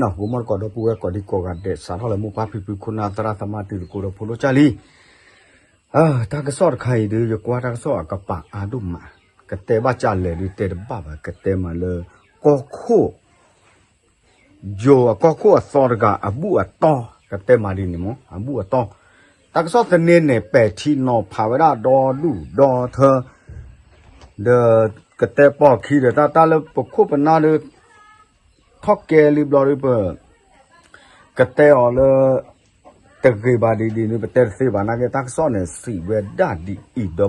ဂိၤမီၢ်တကိးဒီပုၢ်ဝဲၢ်ကိးဒံကိးဂၤဒဲး စးထီၣ်လၢမိၢ်ပၢ်ဖံဖု ခိၣ်နၢ်သရၣ်သမါ တံၤသကိးဒီးဖိဒိၣ်ကၢ်လံ. တၢ်ကစီၣ်တခါအံၤဒီး ယကွၢ်တၢ်ကစီၣ်အကပၤအါဒိၣ်မး, ကတဲဘၣ်ကလဲၣ်ဒီးတဲတဘၣ်ဘၣ်, ကတဲမးလၢ ကီၢ်ခိၣ် ယိၤအကီၢ်ခိၣ်အသီတဂၤအဘူၣ်အတီၢ်, ကတဲမးဒ်န့ၣ်မး အဘူၣ်အတီၢ်. တၢ်ကစီၣ်သန့န့ၣ် ပဲာ်ထံနီၤဖးဝဲဒၣ်ဒီဒူၣ်ဒီထၢ ဒီးကတဲပိာ်ခံဒီး တၢ်တၢ်လၢပခိၣ်ပနၢ်ဒီး ထီၣ်ကဲလံဘျီဒီး ပကတဲအီၤလၢ တဂ့ၤဘၣ်ဒ်ဒ်န့ၣ် ပတဲတသ့ဘၣ်နာ်က့ တၢ်ကစီၣ်န့ၣ် စံးဝဲဒၣ်ဒ်အံၤ ဒီ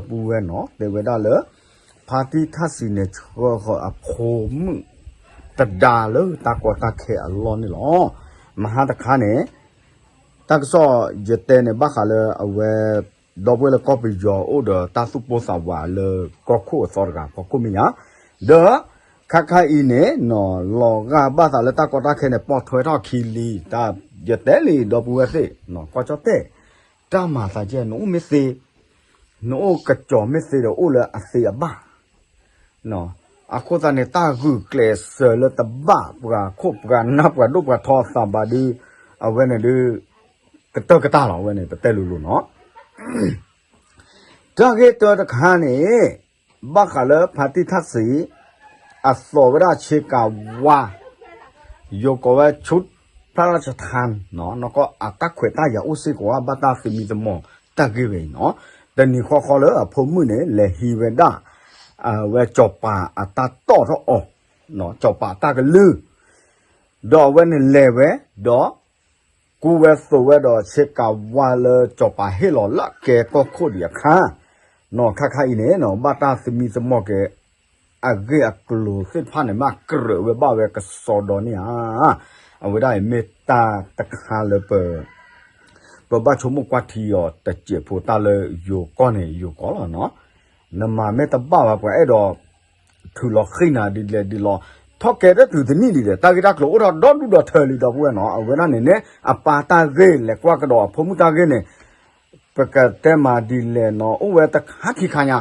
ပုၢ်ဝဲၢ်နီၤ, တဲဝဲဒၣ်လၢ ဖါတံၢ်ထၣ်စံးန့ၣ် ဆှၢဃီၤအဖိမုၣ် တဒါလၢတၢ်ကီတၢ်ခဲအလီၢ်န့ၣ်လီၤ. မဟါတခါန့ၣ် တၢ်ကစီၣ်ယတဲန့ၣ် ဘၣ်ဃးလၢအဝဲ ဒီပုၢ်ဝဲၢ်လၢကီၢ်ပယီၤအိၣ်ဒီးတၢ်သူၣ်ပိၢ်သးဝးလၢကီၢ်ခိၣ်အသီတဂၤ ဖီခိၣ်မဲာ်ညါ, ဒီး ခါခါအံၤန့ၣ် လီၤဂာ်ဘၣ်သးလၢတၢ်ကီတၢ်ခဲန့ၣ် ပိာ်ထွဲထီၣ်ခံလံ, တၢ်ယတဲလံ ဒီပုၢ်ဝဲၢ်သ့ၣ် ကီၢ်ကၠီၣ်တဲၣ် တၢ်မၤသးကဲ နအိၣ်မ့ၢ်သ့ နအိၣ်ကစီၤမ့ၢ်သ့ဒီး အိၣ်လၢအသ့အဘၣ် အဃိသတးန့ၣ် တၢ်ဂုာ်ကျဲးစၢးလၢတဘၣ်ပှၤခိၣ်ပှၤနၢ်ပှၤဒိၣ်ပှၤထီအသးဘၣ်ဒီး အဝဲန့ၣ်ဒီး ကတၢၢ်ကတၢၢ်လီၤ အဝဲန့ၣ် ပတဲလိၤလိၤနီၤ. တၢ်ဂ့ၢ်တၢတခါန့ၣ် ဘၣ်ဃးလၢဖါတံၢ်ထၣ်စံး အသိးဝဲဒၣ်ဆ့ကၤဝါ ယိၤကိးဝဲ ชุดพระราชทาน နီၢ်ကီၢ်အတၢ်ခွဲးတၢ်ယာ်အိၣ်စ့ၢ်ကီး ဘၣ်တၢ်သမံသမိးတၢ်ဂ့ၢ်ဝဲအံၤနီၤ. တနံၤဃီဃီလၢအဖိမုၣ်န့ၣ် လဲၤဟံးဝဲဒၣ် အဝဲစီၤပၤအတၢ်တီၣ်ထီၣ်အီၤ စီၤပၤအတၢ်ကလုၢ် ဒီးအဝဲန့ၣ်လဲၤဝဲ ဒီး ကူဝဲသိးဝဲဒီးဆ့ကၤဝါလၢစီၤပၤဟ့ၣ်လီၤလၢအကဲကီၢ်ခိၣ်ဒံးအခါ နီၢ်ခါခါအံၤန့ၣ် ဘၣ်တၢ်သမံသမိးက့ၤ အဂ့ၢ်အကျိၤသ့ၣ်တဖၣ်န့ၣ် မ့ၢ်ကြၢးဝဲဘၣ်ဝဲကစီဒီန့ၣ်ဧါ. အဝဲဒၣ်အံၤမ့ၢ်တၢ်တခါလၢပ ပဘၣ်ဆိကမိၣ်ကွၢ်ထံအီၤတစဲးဖိ တၢ်လၢယိၤကီၢ်န့ၣ် ယိၤကီၢ်လီၤနီၤ. နမၤမ့ၢ်တဘၣ်ဘၣ် ပှၤအဲၣ်ဒိး ထုးလီၤဃံနၤဒ်လဲၣ်ဒ်လဲၣ်, ထီၣ်ကဲတတုၤတနံၣ်ဒံးဒီး တၢ်ဂ့ၢ်တၢ်ကျိၤအိၣ်ထီၣ်ဒီဒူၣ်ဒီထၢလံ ဒီပုၢ်ဝဲၢ်နီၤ. အဝဲဒၣ်န့ၣ်န့ၣ် အပၢ်တၢ်ဂ့ၢ် လဲၤကွၢ်ကဒီးအဖိမုၣ်တၢ်ဂ့ၢ်န့ၣ် ပကတဲမးဒ်လဲၣ်နီၤ အိၣ်ဝဲတခါခံခါညါ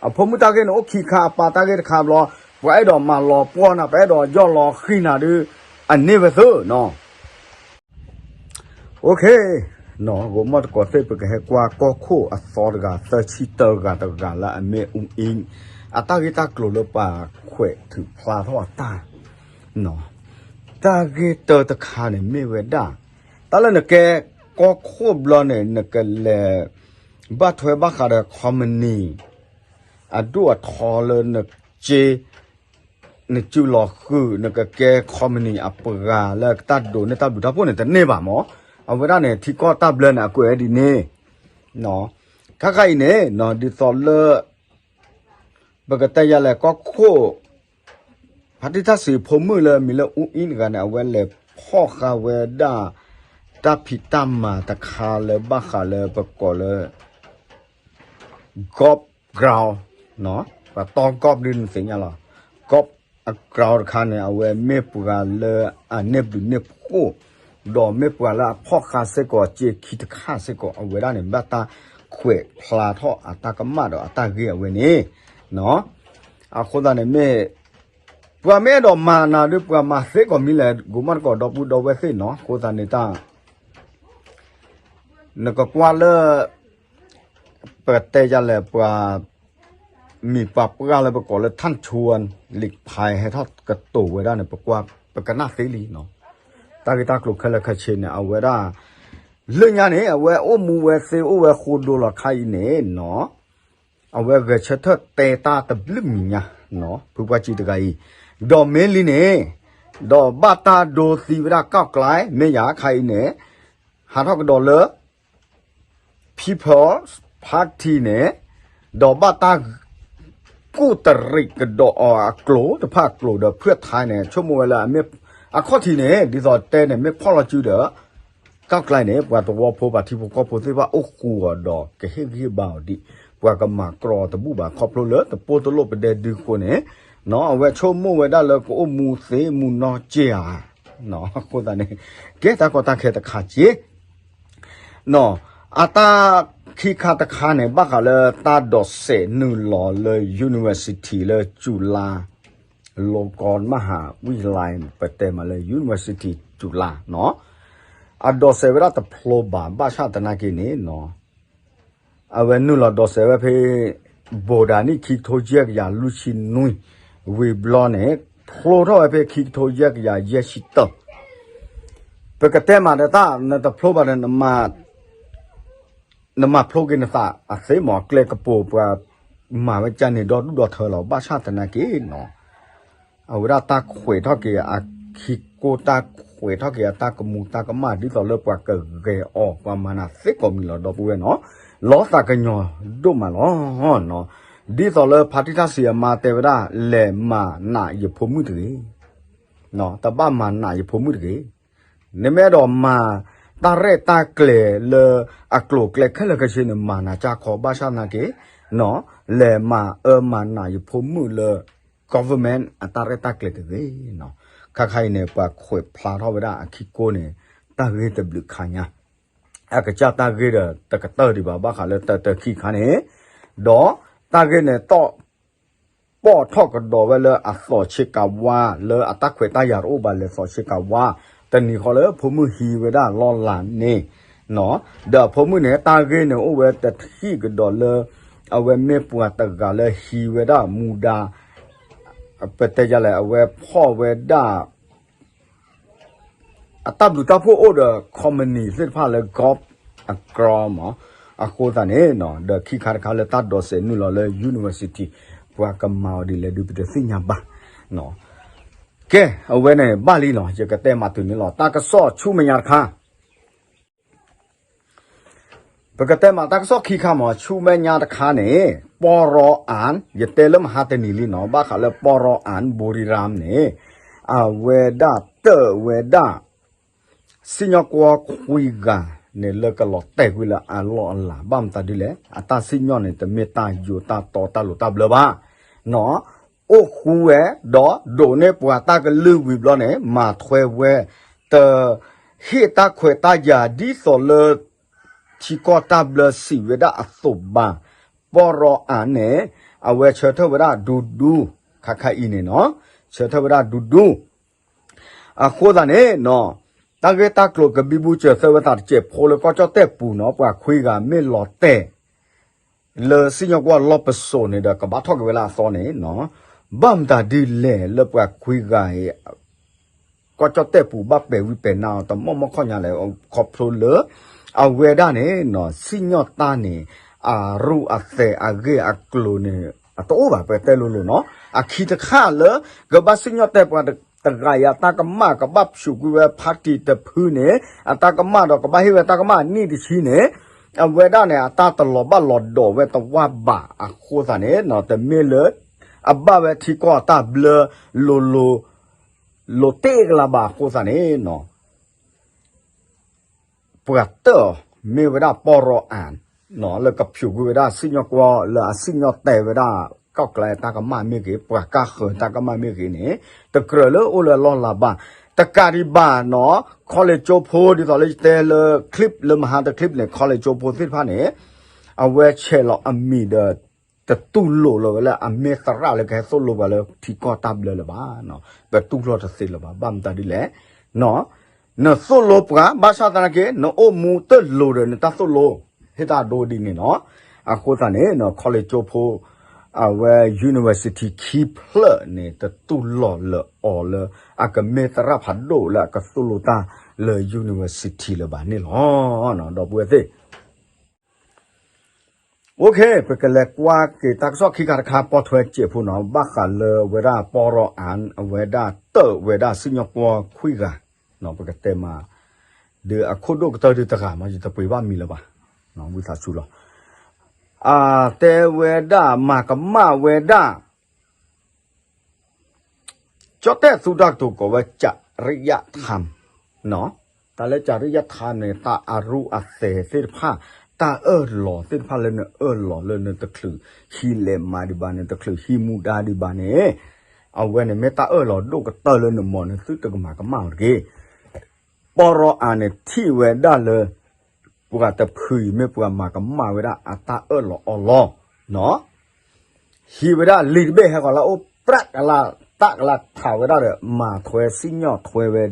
အဖိမုၣ်တၢ်ဂ့ၢ်န့ၣ် အိၣ်ခံခါ အပၢ်တၢ်ဂ့ၢ်တခါဘျီ, ပှၤအဲၣ်ဒိးမၤလီၤပှီၢ်နၤ ပှၤအဲၣ်ဒိးယီၢ်လီၤဃံနၤဒီး အန့ၢ်ဝဲသ့နီၤ. ဂိၤမီၢ်တကိးသ့ၣ် ပကဟဲကွၢ်ကီၢ်ခိၣ်အသီတဂၤ သၢဆံတၢဂၤတဂၤလၢအမ့ၢ်အူအံၤ အတၢ်ဂ့ၢ်တၢ်ကျိၤလၢပှၤခွဲးထုးဖျါထီၣ်အတၢ် တၢ်ဂ့ၢ်တၢတခါန့ၣ်မ့ၢ်ဝဲဒၣ် တၢ်လၢနကဲကီၢ်ခိၣ်ဘျီန့ၣ် နကလဲၤ ဘၣ်ထွဲဘၣ်ဃးဒီး company အဒိၣ်အထီလၢနက့ နစုလီၤဃုာ် နကကဲcompanyအပှၤလၢကတၢ်ဒိးန့ၢ်တၢ်ဘျုးတၢ်ဖှိၣ်န့ၣ် တန့ၢ်ဘၣ်မး. အဝဲဒၣ်န့ၣ် ထံကီၢ်တၢ်ဘျၢန့ၣ် အကွဲးဝဲဒ်န့ၣ် ခါခါအံၤန့ၣ် ဒ်သိးလၢ ပကတဲယၤလဲၣ် ကီၢ်ခိၣ် ဖါတံၢ်ထၣ်စံးဖိမုၣ်လၢအမံၤလၢအူအံၤတဂၤန့ၣ် အဝဲလဲၤဖီၣ်ဃာ်ဝဲဒၣ် တၢ်ဖံးတၢ်မၤတခါလၢဘၣ်ဃးလၢပကိးလၢ golf ground ပှၤတီ golf ဒ်နသ့ၣ်ညါလီၤ. golf အ ground တခါန့ၣ် အဝဲမ့ၢ်ပှၤလၢအန့ၢ်ဘျုးန့ၢ်ဖှိၣ် ဒီးမ့ၢ်ပှၤလၢအဖီၣ်ဃာ်စ့ၢ်ကီး စ့ခံတခါစ့ၢ်ကီး အဝဲဒၣ်န့ၣ် ဘၣ်တၢ်ခွဲးဖျါထီၣ်အတၢ်ကမၣ်ဒီးအတၢ်ဂ့ၢ်အဝဲန့ၣ် အဃိသတးန့ၣ်မ့ၢ် ပှၤမ့ၢ်အဲၣ်ဒိးမၤနၤဒီး ပှၤမၤသ့ကီးမံၤလဲၣ် ဂိၤမီၢ်တကိးဒီပုၢ်ဒီဝဲၢ်သ့ၣ်နီၤ. အဃိသတးန့ၣ်တၢ် နကကွၢ်လၢ ပတဲယၤလဲၣ် ပှၤ မံၤပှၤပှၢ်လၢပကိးလၢ ထၣ်ဆူဝၢၣ် လံာ်ဖဲ ဟဲထီၣ်ကတိၤဝဲဒၣ်န့ၣ် ပကွၢ် ပကနၣ်သ့လံနီၤ. တၢ်ဂ့ၢ်တၢ်ကျိၤခဲလၢာ်ခဲဆ့န့ၣ် အဝဲဒၣ် လၢညါန့ၣ် အဝဲအိၣ်မူဝဲသ့အိၣ်ဝဲဃိဒိလီၤခါအံၤန့ၣ်နီၤ အဝဲဂဲၤဆၢထၢၣ်တဲတၢ်တဘျုးမံၤညါ ဖုပှၢ်ကံတဂၤအံၤ ဒီးမ့ၢ်လံန့ၣ် ဒီးဘၣ်တၢ်ဒိသံဝဲဒၣ် ကၣ်ကျဲ မ့ၢ်ယၤခါအံၤန့ၣ် ဟးထီၣ်ကဒီးလၢ People's Party န့ၣ် ဒီးဘၣ်တၢ် ကူၣ်တရံးကဒီးအီၤအကျိၤတဖၣ်အကျိၤဒီး ဖုၣ်ထါန့ၣ် ဆိကမိၣ်ဝဲလၢအမ့ၢ် အခီၣ်ထံးန့ၣ် ဒ်သိးတဲန့ၣ် မ့ၢ်ဖီၣ်လီၤစုဒီး ကၣ်ကျဲန့ၣ် ပှၤသဝီဖိပှၤထံဖိကီၢ်ဖိသ့ၣ်တဖၣ်အိၣ်ဃူအီၤဒီး ကဟ့ၣ်ဂံၢ်ဟ့ၣ်ဘါအီၤဒံး ပှၤကမၤကြီတဘူၣ်ဘၣ် ခီဖျိလၢတပိၢ်တလိၣ်ပဒဲဒုအဃိန့ၣ် အဝဲဆိကမိၣ်ဝဲဒၣ်လၢကအိၣ်မူသ့မူနီၢ်က့ဧါ အဃိသတးန့ၣ် ကဲတၢ်ကီတၢ်ခဲတခါက့ အတၢ်ခံခါတခါန့ၣ် ဘၣ်ဃးလၢတၢ်ဒိးစဲးနုာ်လီၤလၢ university လၢ July လီၤကီမဟါဝံၣ်လၢ် ပတဲမးလၢ University တူလၢ်နီၤ, အဒိးစဲးဝဲဒၣ်တဖျိဘၣ် ဘၣ်ဆၣ်သနာ်က့န့ၣ်နီၤ, အဝဲနုာ်လီၤဒိးစဲးဝဲဖဲ ဘိးဒၣ်နံၣ်ခံကထိယဲၢ်ကယၤလွံၢ်ဆံနွံ, ဝံၤဘျီန့ၣ် ဖျိထီၣ်ဝဲဖဲခံကထိယဲၢ်ကယၤယဲၢ်ဆံတၢ, ပကတဲမးဒီးတၢ် နတဖျိဘၣ်ဒီး နမၤဖျိက့ၤနသးအသ့မး ကျဲကပိာ်ပှၤမၤဝဲကန့ၣ်ဒီဒူၣ်ဒီထၢလီၤ ဘၣ်ဆၣ်သနာ်က့နီၤ, အဝဲဒၣ်တၢ်ခွဲးထီၣ်က့ၤအခံကိ တၢ်ခွဲးထီၣ်က့ၤအတၢ်ကမူၤတၢ်ကမၣ် ဒ်သိးလၢပှၤကဂဲၤအီၤ ပှၤမၤနၢၤသ့ကိးမံၤလီၤ ဒီပုၢ်ဝဲၢ်နီၤ, လီၤသးကညီၤဒိၣ်မးလီၤ. ဒ်သိးလၢဖါတံၢ်ထၣ်စံးအမါတဲဝဲဒၣ် လဲၤမၤနးယဖိမုၣ်တဂ့ၤ, တဘၣ်မၤနးယဖိမုၣ်တဂ့ၤ, နမ့ၢ်အဲၣ်ဒိးမၤတၢ်ရဲၣ်တၢ်ကျဲၤလၢအကျိၤအကျဲခဲလၢာ်ခဲဆ့န့ၣ် မၤနၤကၢ်ခီ ဘၣ်ဆၣ်သနာ်က့ လဲၤမၤအၢမၤနးယဖိမုၣ်လၢ government အတၢ်ရဲၣ်တၢ်ကျဲၤတဂ့ၤနီၤ, ခါခါအံၤန့ၣ် ပှၤခွဲးဖျါထီၣ်ဝဲဒၣ်အခံကိန့ၣ် တၢ်ဂ့ၢ်တဘျုးခါညါ, အကစၢ်တၢ်ဂ့ၢ်ဒီးတကတၢၢ်ဒံးဘၣ် ဘၣ်ဃးလၢတၢ်တၢ်ခံခါန့ၣ်, ဒီးတၢ်ဂ့ၢ်န့ၣ်တီၣ် ပီၣ်ထီၣ်ကဒီးဝဲလၢအသီးဆ့ကၤဝါ လၢအတၢ်ခွဲးတၢ်ယာ်တအိၣ်ဘၣ် လဲၤသီးဆ့ကၤဝါ, တနံၤဃီလၢဖိမုၣ်ဟံးဝဲဒၣ်လီၢ်လၤန့ၣ်, ဒီးအဖိမုၣ်န့ၣ် တၢ်ဂ့ၢ်န့ၣ်အိၣ်ဝဲတထံၣ်ကဒီးလၢ အဝဲမ့ၢ်ပှၤတဂၤလၢဟံးဝဲဒၣ်မူဒါ ပတဲယလဲၣ် အဝဲဖီၣ်ဝဲဒၣ် အတၢ်ဘျုးတၢ်ဖှိၣ်အိၣ်ဒီး company သ့ၣ်တဖၣ်လၢ golf အကြိမး, အဃိသတးန့ၣ် ဒီးခံခါတခါလၢတၢ်ဒိးစဲးနုာ်လီၤလၢ university ပှၤကမၤအီၤဒ်လဲၣ်ဒုး ပတသ့ၣ်ညါဘၣ်, ကဲ အဝဲန့ၣ်ဘၣ်လံနီၤ ယကတဲမးတုၤန့ၣ်လီၤ တၢ်ကစီၣ်ဆူမဲာ်ညါတခါ ပကတဲမးတၢ်ကစီၣ်ခံခါမး ဆူမဲာ်ညါတခါန့ၣ် ပီရီအၣ် ယတဲလၢမဟါတနံၤလံနီၤ ဘၣ်ဃးလၢပီရီအၣ် ဘူရံရၣ်န့ၣ် အဝဲဒၣ်တၢၣ်ဝဲဒၣ် စံၣ်ညီၣ်ကွီၢ်ခွံဂၤန့ၣ် လၢကလီၤတဲာ်ကွံာ်လၢအလီၢ်အလၤ ဘၣ်မတၤဒ်လဲၣ် အတၢ်စံၣ်ညီၣ်န့ၣ် တမ့ၢ်တၢ်ယိာ်တၢ်တီတၢ်လိၤတၢ်ဘျၢဘၣ်နီၤ အိၣ်ဃူဝဲ ဒီးဒိးန့ၢ်ပှၤတၢ်ကလုၢ်ဝံၤဘျီန့ၣ် မၤထွဲဝဲ တ ဟ့ၣ်တၢ်ခွဲးတၢ်ယာ်ဒ်သိးလၢ ထံကီၢ်တၢ်ဘျၢစံးဝဲဒၣ်အသိးဘၣ်, ပီရီအၣ်န့ၣ် အဝဲဆၢထၢၣ်ဝဲဒၣ်ဒူဒူ ခါခါအံၤန့ၣ်နီၤ, ဆၢထၢၣ်ဝဲဒၣ်ဒူဒူ အဃိသတးန့ၣ်နီၤ, တၢ်ဂ့ၢ်တၢ်ကျိၤကဘံဘူစၢၤသၢဝဲသးတစဲးဖိလၢကီၢ်ကၠီၣ်တဲၣ်ပူၤနီၤ ပှၤခွံဂၤမ့ၢ်လီၤတဲာ် လၢစံၣ်ညီၣ်ကွီၢ်လီၢ်ပစိာ်န့ၣ်ဒီး ကဘၣ်ထီၣ်က့ၤဝဲလၢအသီန့ၣ်နီၤ, ဘၣ်မတၤဒ်လဲၣ်လၢပှၤခွံဂၤအံၤ ကီၢ်ကၠီၣ်တဲၣ်ပူၤဘၣ်ပဲာ်ဝံၤပဲာ်နါအီၤ တမီၢ်မီၢ်ခီၣ်ညါလဲၣ် ခီဖျိလၢ အဝဲဒၣ်န့ၣ်နီၤ စံၣ်ညီၣ်တၢ်န့ၣ် အရူၢ်အသဲးအဂ့ၢ်အကျိၤန့ၣ် အတအိၣ်ဘၣ် ပတဲလိၤလိၤနီၤ, အခံတခါလၢ ကဘၣ်စံၣ်ညီၣ်တဲာ်ပှၤတဂၤအံၤအတၢ်ကမၣ် ကဘၣ်ဖျိးကွံာ်ဝဲ party တဖုန့ၣ် အတၢ်ကမၣ်ဒီးကဘၣ်ဟ့ၣ်ဝဲတၢ်ကမၣ်နံၣ်တဆံန့ၣ် အဝဲဒၣ်န့ၣ် အတၢ်တလီၤဘၣ်လီၤဒီးဝဲတဝၢ်ဘၣ်အဃိသတးန့ၣ်နီၤ တမ့ၢ်လၢ အဘၣ်ဝဲထံကီၢ်အတၢ်ဘျၢလိၤလိၤ လိၤတ့ၢ်ကလာ်ဘၣ်အဃိသတးန့ၣ်နီၤ ပှၤတၢၣ်အီၤ မ့ၢ်ဝဲဒၣ်ပီရီအၣ် လၢကဖျိးကွံာ်ဝဲဒၣ်စံၣ်ညီၣ်ကွီၢ် လၢအစံၣ်ညီၣ်တဲာ်ဝဲဒၣ် ကီၢ်ကျါတၢ်ကမၣ်မ့ၢ်ဂ့ၤ ပှၤကါဃၢၤတၢ်ကမၣ်မ့ၢ်ဂ့ၤန့ၣ် တကြၢးလၢအိၣ်လၢအလီၢ်လၤဘၣ် တကးဒံးဘၣ်နီၤ college ကၠိဖိ ဒ်သိးလၢယတဲလၢ clip လၢမဟါတ clip န့ၣ် college ကၠိဖိသ့ၣ်တဖၣ်န့ၣ် အဝဲဆဲးလီၤအမံၤဒီး တတူၢ်လိာ်လၢၤဝဲလၢအမ့ၢ်သရၣ်လၢကဟဲသိၣ်လိပှၤလၢထံကီၢ်တၢ်ဘျၢလၢၤဘၣ်, ပတူၢ်လိာ်တသ့လၢၤဘၣ်, ဘၣ်မတၤဒ်လဲၣ်, နသိၣ်လိပှၤ ဘၣ်ဆၣ်သနာ်က့ နအိၣ်မူတလိၤဒီးနတၢ်သိၣ်လိ ဟ့ၣ်တၢ်ဒိဒ်န့ၣ်နီၤ, အဃိသတးန့ၣ် college ကၠိဖိ အဝဲ university ခံဖျၢၣ်န့ၣ် တတူၢ်လိာ်လၢအီၤလၢ အကမ့ၢ်သရၣ်ဖးဒိၣ်လၢအကသိၣ်လိတၢ်လၢ university လၢၤဘၣ်န့ၣ်လီၤ, ဒီပုၢ်ဝဲၢ်သ့ၣ် OK ပကလဲၤကွၢ်က့ၤတၢ်ကစီၣ်ခံခါတခါ ပိာ်ထွဲစဲးဖိနီၤ, ဘၣ်ဃးလၢအဝဲဒၣ်ပီရီအၣ် အဝဲဒၣ်တၢၣ်ဝဲဒၣ်စံၣ်ညီၣ်ကွီၢ်ခွံဂၤ, ပကတဲမး, ဒီးအခိၣ်ဒိၣ်ကတၢၢ်ဒုးတဂၤမး ယတပှ့ၤဘၣ်မံၤလၢၤဘၣ်, ဝံသးစူၤလီၤ, အတဲဝဲဒၣ်မၤကမၣ်ဝဲဒၣ် ကၠီၣ်တဲၣ်သူတၢ်ကတိၤကိးဝဲ ကရံယထၢမ်, တၢ်လၢကရံယထၢမ်န့ၣ် တၢ်အရူၢ်အသဲးသ့ၣ်တဖၣ်, တၢ်အၢၣ်လီၤသ့ၣ်တဖၣ်လၢနအၢၣ်လီၤလၢနတချုးဟံးလဲၤမၤဒံးဘၣ်န့ၣ် တချုးဟံးမူဒါဒံးဘၣ်န့ၣ်, အဝဲန့ၣ်မ့ၢ်တၢ်အၢၣ်လီၤဒိၣ်ကတၢၢ်လၢနမၤန့ၣ် သုတကမၤကမၣ်အီၤတဂ့ၤ ပီရီအၣ်န့ၣ်ထံၣ်ဝဲဒၣ်လၢ ပှၤတဖုအံၤမ့ၢ်ပှၤမၤကမၣ်ဝဲဒၣ်အတၢ်အၢၣ်လီၤအီလီၤ, ဟံးဝဲဒၣ်လံာ်တဘ့ၣ်ဟဲဃီၤလၢအိၣ်ပြၢ်အလၢ် တၢ်ကလၢခးဝဲဒၣ်ဒီး မၤထွဲစံၣ်ညီၣ်ထွဲဝဲ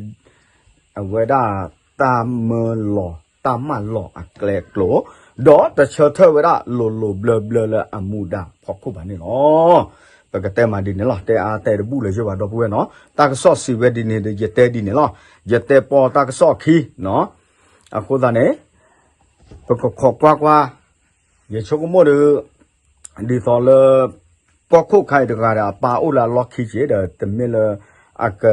အဝဲဒၣ်တၢ်မၢလီၤ တၢ်မၢလီၤအကျဲအကျိၤ, ဒီးတဆၢထၢၣ်ဝဲဒၣ်လိၤလိၤဘျၢဘျၢလၢအမူဒါဖီခိၣ်ဘၣ်န့ၣ်လီၤ. ပကတဲမးဒ်န့ၣ်လီၤ. တဲအါတဲတဘူၣ်လၢၤယဘၣ်ဒီပုၢ်ဝဲၢ်နီၤ, တၢ်ကစီၣ်စံးဝဲဒ်န့ၣ်ဒီး ယတဲဒ်န့ၣ်လီၤ. ယတဲပိာ်တၢ်ကစီၣ်အခံနီၤ. အဃိသတးန့ၣ် ပကခိးကွၢ်ကွၢ်, ယဆိကမိၣ်ဒီး ဒ်သိးလၢ ကီၢ်ခိၣ်ခါအံၤတဂၤဒီး အပၢ်အိၣ်လၢအလီၢ်ခံက့ၤဒီး တမ့ၢ်လၢ အက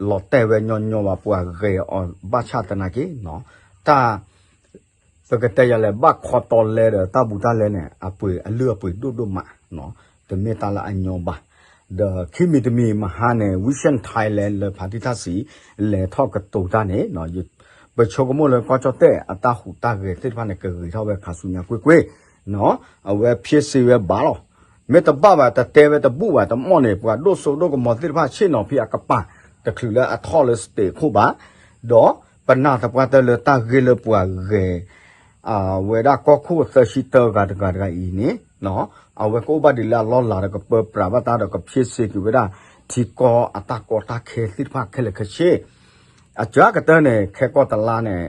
လီၤတဲာ်ဝဲညီညီဘၣ် ပှၤဂဲၤအီၤဘၣ်ဆၣ်သနာ်က့နီၤ, တၢ် ပကတဲယၤလဲၣ် ဘၣ်ခီတီလဲဒီး တၢ်ဘူးတၢ်လဲန့ၣ် အပှ့ၤအလုၢ်အပှ့ၤဒိၣ်ဒိၣ်မး, တမ့ၢ်တၢ်လၢအညီဘၣ်. ဒီးခံမံၤတမံၤမဟါန့ၣ် Vision Thailand လၢဖါတံၢ်ထၣ်စံး လဲၤထီၣ်ကတိၤတၢ်န့ၣ် ပဆိကမိၣ်လၢကီၢ်ကၠီၣ်တဲၣ်အတၢ်ဟူးတၢ်ဂဲၤသ့ၣ်တဖၣ်န့ၣ် ကဂ့ၤထီၣ်ဝဲခါဆူညါကွ့ၢ်ကွ့ၢ်, အဝဲဖျ့စ့ဝဲဘၣ်လီၤ. မ့ၢ်တဘၣ်ဘၣ် တတဲဝဲတဘူၣ်ဘၣ် တမီၣ်န့ၣ် ပှၤဒိၣ်စိဒိၣ်ကမီၤသ့ၣ်တဖၣ် ဆ့ၣ်နီၤဖံးအကပၤ တချုးလၢအထီၣ်လၢ stage ခိၣ်ဘၣ်, ဒီးပနာ်သပှၢ်တၢၢ်လၢတၢ်ဂ့ၢ်လၢပှၤဂဲၤ အဝဲဒၣ်ကီၢ်ခိၣ်သၢဆံတၢဂၤတဂၤတဂၤအံၤန့ၣ် အဝဲကအိၣ်ဘၣ်ဒ်လၢအလီၢ်လၤဒီးကပၢပြးဘၣ်တၢ်ဒီးကဖျ့စ့က့ၤဝဲဒၣ် ထံကီၢ်အတၢ်ကီတၢ်ခဲသ့ၣ်တဖၣ်ခဲလၢာ်ခဲဆ့, အစှၤကတၢၢ်န့ၣ် ခဲကီၢ်တလါန့ၣ်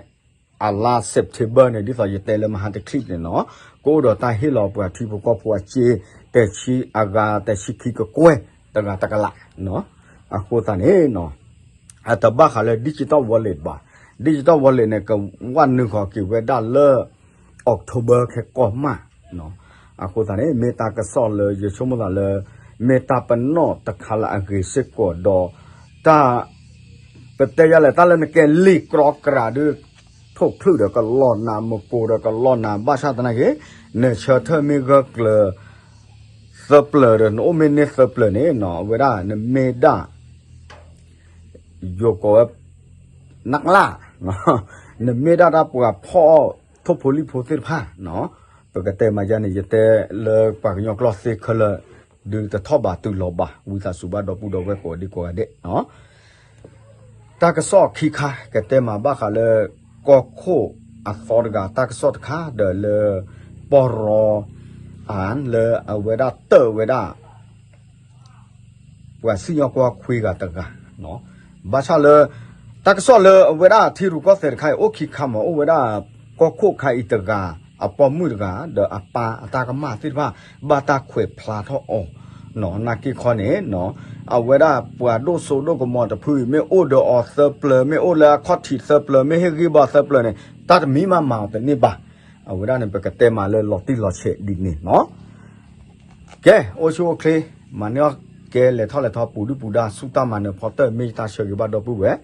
အလါ September န့ၣ် ဒ်သိးယတဲလၢမဟါတချံၣ်န့ၣ်နီၤ, ကအိၣ်ဒီးတၢ်ဟ့ၣ်လီၤပှၤထံဖိကီၢ်ဖိအစ့ တဆံအဂၤ တဆံခံကကွဲၢ် တဂၤတကလး. အဃိသတးန့ၣ် အတဘၣ်ဃးလၢ digital wallet ဘၣ်. digital wallet န့ၣ် ကဝဲနုာ်ဃီၤက့ၤဝဲဒၣ်လၢ October ခဲကီၢ်မး. အဃိသတးန့ၣ် မ့ၢ်တၢ်ကစီၣ်လၢယဆိကမိၣ်သးလၢ မ့ၢ်တၢ်ပနီၣ်တခါလၢအဂ့ၤစ့ၢ်ကီးဒီး တၢ် ပတဲယၤလဲၣ် တၢ်လၢနကဲလံာ်ကြီကြးဒုး ထိၣ်ဖျုၣ်ဒီးကလီၤနၤ မကိးဒီးကလီၤနၤ ဘၣ်ဆၣ်သနာ်က့ နဆၢထၢၣ်မ့ၢ်ဂၢၢ်ကျၢၤ သၢပျၢၤဒီး နအိၣ်မ့ၢ်န့ၢ်သၢပျၢၤန့ၣ်နီၤ အဝဲဒၣ်နမ့ၢ်ဒၣ် ယိၤကိးဝဲ နကလၢ် နမ့ၢ်ဒၣ်တၢ်ပှၤဖီၣ်အီၣ်ထိၣ်ဖိလံၣ်ဖိသ့ၣ်တဖၣ်နီၤ, ပကတဲမးယၤန့ၣ် ယတဲလၢပှၤကညီကျိာ်သ့ခဲလၢာ် ဒုးတထီၣ်ဘၣ်တုၤလီၤဘၣ် ဝံသးစူၤဘၣ်ဒီပုၢ်ဒီဝဲၢ်ကိးဂၤဒဲးကိးဂၤဒဲးနီၤ. တၢ်ကစီၣ်ခံခါ ကတဲမးဘၣ်ဃးလၢ ကီၢ်ခိၣ်အသီတဂၤ တၢ်ကစီၣ်တခါဒီးလၢ ပီၢ်ရီ အၢ လၢအဝဲဒၣ်တၢၢ်ဝဲဒၣ် ပှၤစံၣ်ညီၣ်ကွီၢ်ခွံဂၤတဂၤ, ဘၣ်ဆၣ်လၢ တၢ်ကစီၣ်လၢအဝဲဒၣ်ထံရူၢ်ကီၢ်သဲးတခါအံၤ အိၣ်ခံခါမး အိၣ်ဝဲဒၣ် ကီၢ်ခိၣ်ခါအံၤတဂၤ အပိာ်မုၣ်တဂၤ ဒီးအပၢ်အတၢ်ကမၣ်သ့ၣ်တဖၣ် ဘၣ်တၢ်ခွဲးဖျါထီၣ်အီၤ, နာ်က့ခီန့ၣ် အဝဲဒၣ်ပှၤဒိၣ်စိဒိၣ်ကမီၤတဖုအံၤ မ့ၢ်အိၣ်ဒီးအီၤသၢပျၢၤ မ့ၢ်အိၣ်လၢအခီၣ်ထံးသၢပျၢၤ မ့ၢ်ဟ့ၣ်ဂံၢ်ဘါသၢပျၢၤန့ၣ် တၢ်တမံၤမးမၤအီၤတန့ၢ်ဘၣ်. အဝဲဒၣ်န့ၣ် ပကတဲမးလၢလီၤတံၢ်လီၤဆဲးဒ်န့ၣ်နီၤ. ကဲ အိၣ်ဆူၣ်အိၣ်ချ့ မၤန့ၢ်အီၣ်ကဲလဲၤထီၣ်လဲၤထီပူၤဒုၣ်ပူၤဒါ ဆူတၢ်မၤနၢၤဖီတၢၢ် မ့ၢ်ယတၢ်ဆၢဂ့ၤဘၣ်ဒီပုၢ်ဝဲၢ်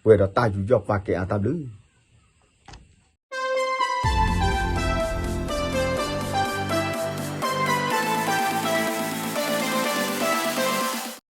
ပှဲၤဒီးတၢ်ယူးယီၣ်ပာ်ကဲအါတၢ်ဘျုး